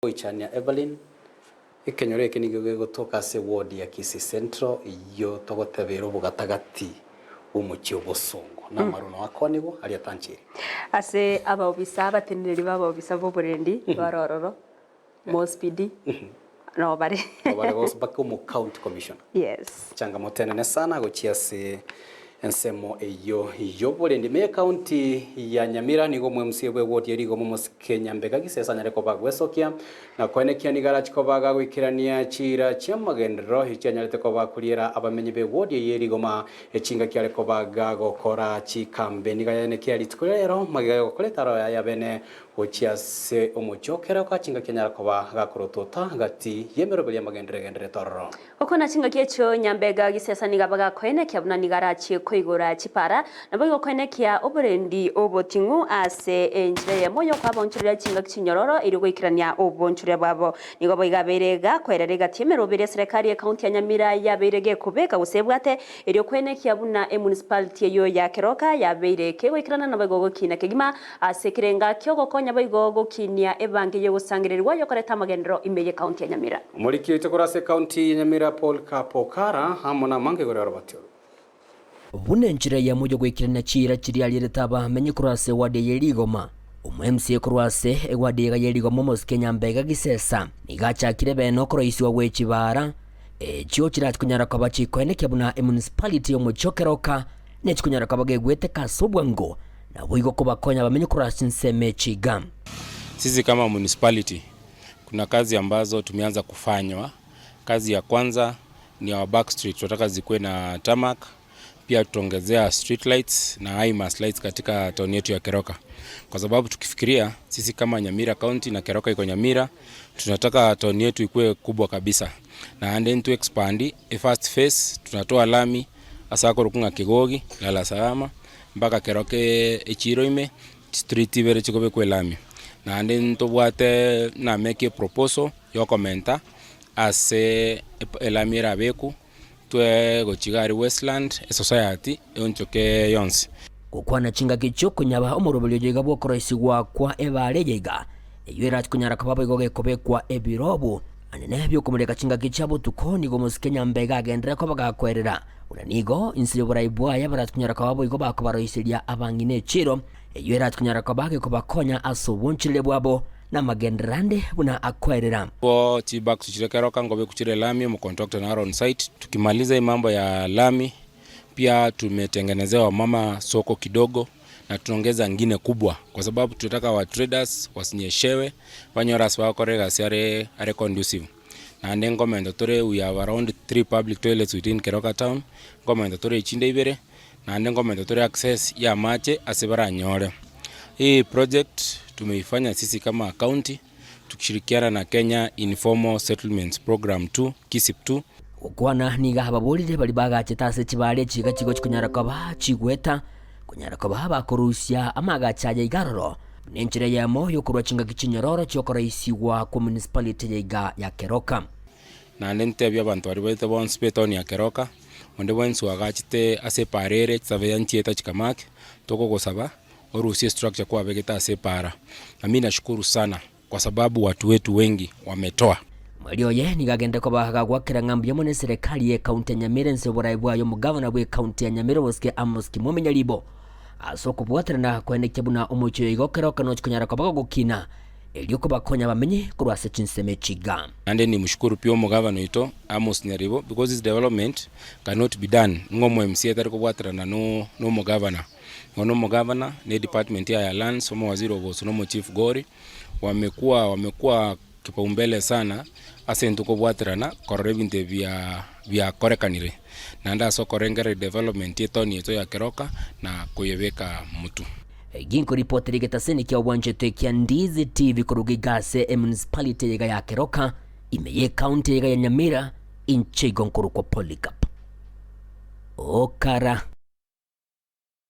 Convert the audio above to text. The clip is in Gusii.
Goichania Evelyn, Ekenyoro eke nigo gegotoka ase ward ya Kisii Central eyio togoteba ere obogatagati bw'omochie o Bosongo. Namaru nao akonigwa aria atancheiri. Ase abaobisa abateneneri b'abaobisa b'oborendi bare ororo, Mospeed, noo bare. Noo bare bonsi mpaka omo county commissioner. Yes. Changamoto enene sana gochia ase ensemo eyio y'oborendi. Ime y'ecounty ya Nyamira nigo omo-MCA bw'eward ya Rigoma omosike Nyambega Gisesa anyare koba agwesokia na koenekia nigo arachi koba gagoikerania chiira chi'amagenderero echio anyarete koba akoriera abamenyi b'eward eye Rigoma echingaki are koba gagokora chikambe. Nigo ayaenekia rituko riria rero magega yogokora etaro yaye abene Gochia ase omochie o keroka chingaki anyara koba gakorotota gati y'emeroberi y'amagenderero egendererete ororo. Gokwana chingaki echio Nyambega Gisesa nigo abagakoenekia buna nigo arachie koigora chipara, naboigo koenekia oborendi oboting'u ase enchera eyemo y'okoabaonchoreria chingaki chinyororo erio goikerania obonchoreria bwabo. Nigo boigo abeire gakoerera egati y'emeroberi y'eserekari y'ekaunti ya Nyamira yabeire gekobeka gose ebwate erio koenekia buna emunicipality eyio ya Keroka yabeire kegoikerana naboigo gokina kegima Ase ekerenga ki'ogokonya boigo gokinia ebange y'ogosangererigwa y'okoreta amagenderero ime y'Ekaunti ya Nyamira. Omoriki oito korwa ase Ekaunti ya Nyamira Paul Kapokara amo namange igoro y'oroboti oru. Buna enchera eyemo y'ogoikerania chiira chiria arierete abamenyi korwa ase ewadi eye Rigoma. Omo-MCA korwa ase ewadi eye ye Rigoma omosike Nyambega Gisesa nigo achakire bene okoroisigwa gwe chibaara echio chirachi konyara koba chikoenekia buna emunicipality y'omochie o Keroka nechikonyara koba gegweteka ase obwango Naboigo kobakonya bamenye korwa ase ensemo echiga. Sisi kama municipality kuna kazi ambazo tumeanza kufanywa, kazi ya kwanza ni our back street tunataka zikuwe na tarmac, pia tutaongezea street lights na high mast lights katika town yetu ya Keroka, kwa sababu tukifikiria sisi kama Nyamira county na Keroka iko Nyamira, tunataka town yetu ikuwe kubwa kabisa naende ntu expand first phase tunatoa lami ase akorokwa ng'a Kigogi, Lala Salama. Mpaka kero echiro ime, chistreet ibere chikobekwa elami. Naende ntobwate nameke eproposal yokomenta ase elami erabekwe, twe gochia iga aria Westland, esociety eonchoke yonsi. Gokwana chingaki chi'okonyaba omoroberio oyo iga bw'okoroisigwa kwa ebaare eye iga, eyio erache konyara koba boigo gekobekwa ebirobu, anene bi'okomureka chingaki chia botuko, nigo omosike nyambega agenderere koba gakoerera. Buna nigo inse y'oborai bwaye barache konyara koba boigo bakobaroiseria abang'ina echiiro, eyio erache konyara koba gekobakonya ase obonchoreria bwabo na amagenderero ande buna akoerera. Bo chibucks chire keroka ngobeku chire lami omocontractor naro on site tukimaliza hii mambo ya lami pia tumetengenezea wamama soko kidogo na tunaongeza ngine kubwa kwa sababu tunataka wa traders wasinyeshewe banyore ase bagokora egasi are are conducive. Naende nkomenta tore we have around three public toilets within Keroka town, nkomenta tore echinde ibere, naende nkomenta tore access ya amache ase baranyore. Hii project tumeifanya sisi kama county tukishirikiana na Kenya Informal Settlements Program 2, KISIP 2. Gokwana nigo ababorire baria bagachete ase chibare chiga chigochi konyara koba chigweta, konyara koba bakorusia amagacho aya iga aroro, buna enchera eyemo y'okorua chingaki chinyororo chi'okoroisigwa kwa municipality ya iga ya Keroka. Naende ntebie abanto baria baete bonsi b'etaoni ya Keroka, onde bwensi oagachete ase epaara ere chisabe nchieta chikamake, tokogosaba orusie estructure kwabegete ase epaara. Na mi nashukuru sana kwa sababu watu wetu wengi wametoa. Omweri oye nigo agende koba gagwakera ng'a mbuya mono eserekari y'ekaunti ya Nyamira ense y'oborai bwaye omogavana bw'ekaunti ya Nyamira Omosike Amos Kimwami Nyaribo ase okobwaterana koenekia buna omochie oyo igo keroka nochi konyara koba gogokina erio kobakonya abamenyi korwa ase chinsemo echi iga. Naende nimshukuru pia omogavana oito Amos Nyaribo because this development cannot be done ng'a omo MCA tari kobwaterana no omogavana. Bono omogavana ne edepartment yaye ya lands, omowaziri oboso na omochief gori wamekua wamekua kipaumbele sana ase intwe kobwaterana korora ebinto ebi bia biakorekanire naende ase okorengereria development ye etown yaito ya Keroka na koyebeka motwe. Ginkoripotera egetaseni kia obwancheto ekia Ndizi TV koruga iga ase emunicipality eyeiga ya Keroka, ime ye ecounty eyeiga ya Nyamira, inche igo nkorokwa Polycarp Okara.